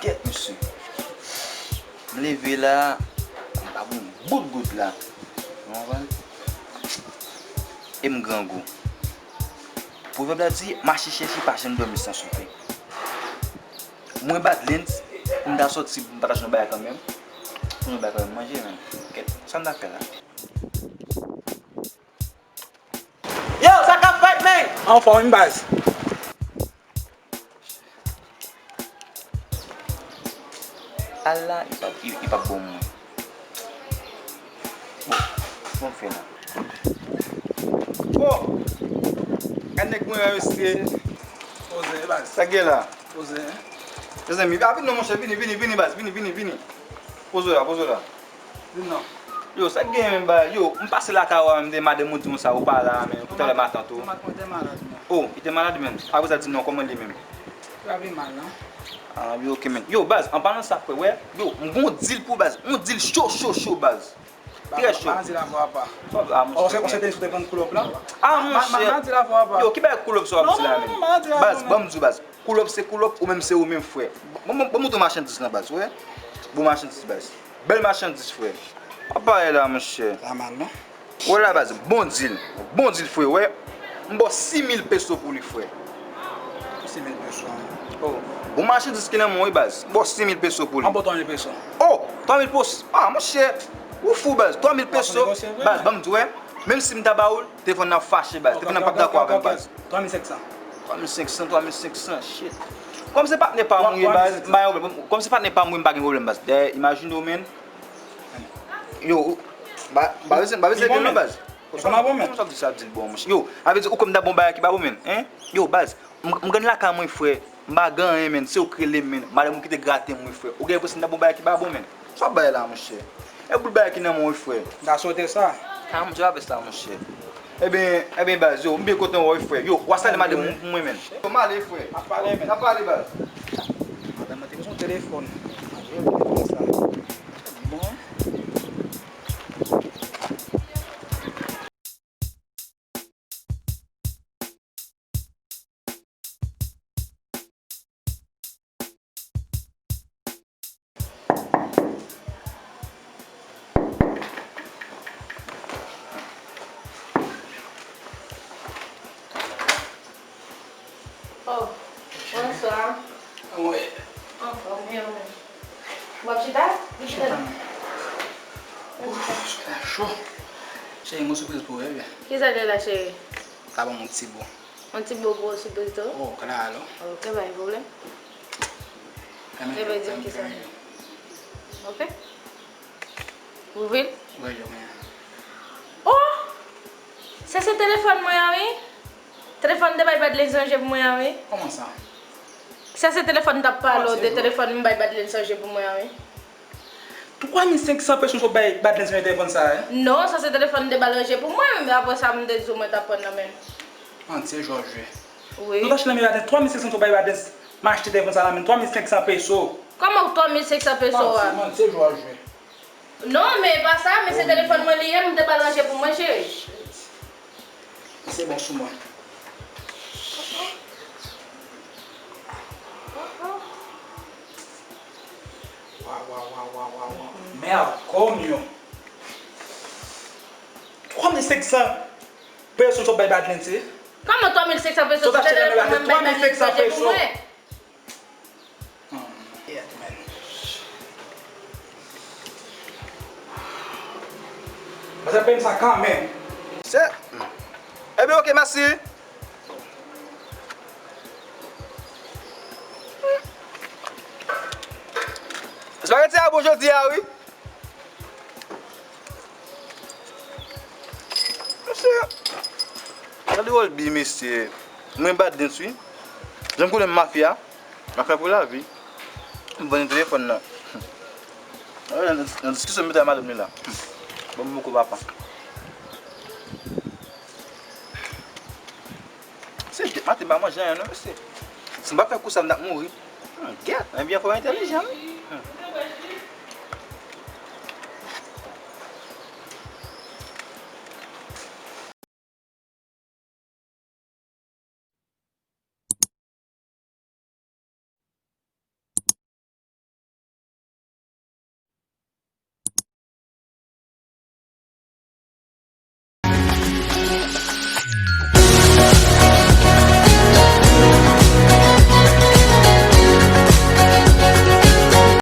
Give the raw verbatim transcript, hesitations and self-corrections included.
Kèt, mesye. M leve la, m pa bon bout goud la. Ou konprann? E m grangou. Pwovèb la di, mache chèche pa janm dòmi san soupe. Mwen Badlens, m ta sòti pou m pataje yon bagay kanmenm. Pou yon bagay kanmenm manje, men. Kèt, sa m ta fè la? Yo, sa k ap fèt, men? Anfòm, wi, baz. Ala, li p ap, li, li p ap bon mwen. Bon, bon fè la. Oh! Gad nèg mwen yo, mesye. Poze, baz. Sa gen la? Poze. Mezanmi, a, vin non, monchè, vini, vini, vini, baz, vini, vini, vini. Poze la, poze la. Vin non. Yo, sa k gen menm, baz? Yo, m pase lakay ou a, menm de madanm ou di m sa, ou pa la, men, pou talè matant ou. Matant mwen te malad, men. Oh, li te malad, menm. Apre sa, di non, kòman li menm? Li pa pi mal, non. Ah, yo, ok, men. Yo, baz, an palan sa, frè, wè, yo, m gon dil pou baz. M gon dil cho, cho, cho, baz. Trè cho. Madi la fò apa. Fò apa, monchè. Ou se te sou te vann kulòp la? Ah, monchè. Madi la fò apa. Yo, ki bagay kulòp sa w ap di la menm? Baz, ban m di w, baz. Kulòp se kulòp, ou menm se ou menm, frè. Ban m, ban m montre w machandiz lan, baz, wè. Bon machandiz, baz. Bèl machandiz, frè. Pa pale la, monchè. Pa mal, non? Wè la, baz, bon dil. Bon dil, frè, wè. M ba w sis mil peso pou li, frè. Sis mil peso, an. Oh. Bon machandiz ki nan men w, wi, baz. M ba w sis mil peso pou li. An ba w twa mil peso. Oh, twa mil peso. Ah, monchè. Ou fou, baz. Twa mil peso. Baz, ban m di w, wè. Menm si m ta ba ou l, telefòn nan ap fache, baz. Telefòn nan p ap dakò avè m, baz. Twa mil senk san. Twa mil senk san, twa mil senk san, shit. Kòm se patnè pa m ou ye, baz, m pa gen pwoblèm. Kòm se patnè pa m ou ye, m pa gen pwoblèm, baz. Dayè, imajine w, menm. Yo, ba, ba bezwen, ba bezwen gen non, baz. Kòman w ap di sa, di l bon, monchè? Yo, sa vle di ou kwè m ta ba w bagay ki pa bon, menm, en? Yo, baz, m, m grann lakay mwen, frè. M pa gen anyen, menm. Se ou k rele m, menm. Madanm ou ki te grate m, wi, frè. Ou gen enpresyon m ta ba w bagay ki pa bon, menm. Sa w ap bay la, monchè? E bout bagay ki nan men w, wi, frè. M ta swete sa. Ah, monchè, pa fè sa, monchè. Ebyen, ebyen, baz, yo, m byen kontan wè w, wi, frè. Yo, w a salye madanm ou pou mwen, menm. Yo, m ale, frè. N ap pale, menm. N ap pale, baz. Madanm mwen te bezwen yon telefòn. Mwen jwe telefòn sa. Bon. Oh, bonswa. Kòman w ye? Anfòm, e ou menm? W ap chita? Chita. Ouf, chita cho. Cheri, m gon sipriz pou ou, wi. Kisa l ye la, cheri? Sa ban m yon ti bo. Yon ti bo pou sipriz tou? Oh, kala alo. Ok, pa gen pwoblèm. Ebyen, di m kisa l ye. Ok. Ouvri l. Wi, yo, men. Oh! Sa se telefòn mwen an, wi. Telefòn de bay Badlens ranje pou mwen an, wi. Kòman sa? Sa se telefòn m t ap pale w de, telefòn m bay Badlens ranje pou mwen an, wi. Twa mil senk san peso w bay Badlens ranje telefòn sa a, wi? Non, sa se telefòn m te ba l ranje pou mwen, men apre sa, m te di w mwen t ap pran nan men l. Manti, se jwè w jwe. Wi. Nou t achte nan men Badlens, twa mil senk san w bay Badlens, m achte telefòn sa nan men l, twa mil senk san peso. Kòman twa mil senk san peso a? Manti, manti, se jwè w jwe. Non, men e pa sa, men se telefòn mwen li ye, m te ba l ranje pou mwen, cheri. Se bon sou mwen. Waw, waw, waw, waw, waw, waw. Mèd, kòm yo. Twa mil senk san peso w bay Badlens, se? Kòman twa mil senk san peso? Se telefòn mwen, m bay Badlens ranje pou mwen. Hmm, yeah, man. Mwen te peye sa kanmenm. Se, ebyen, ok, mèsi. Espageti a bon jodi a, wi. Mesye, gade Rolby, mesye. Mwen Badlens, wi. Jan m konnen m mafya, mafya pou lavi. M vann telefòn nan. Nan, nan diskisyon m mete a madanm li la. Bon, m poko papa. Se dèt maten pa manje anyen non, mesye. Si m pa fè kou sa, m t ap mouri. Hmm, gèt, ebyen fò entèlijan, wi. Hmm.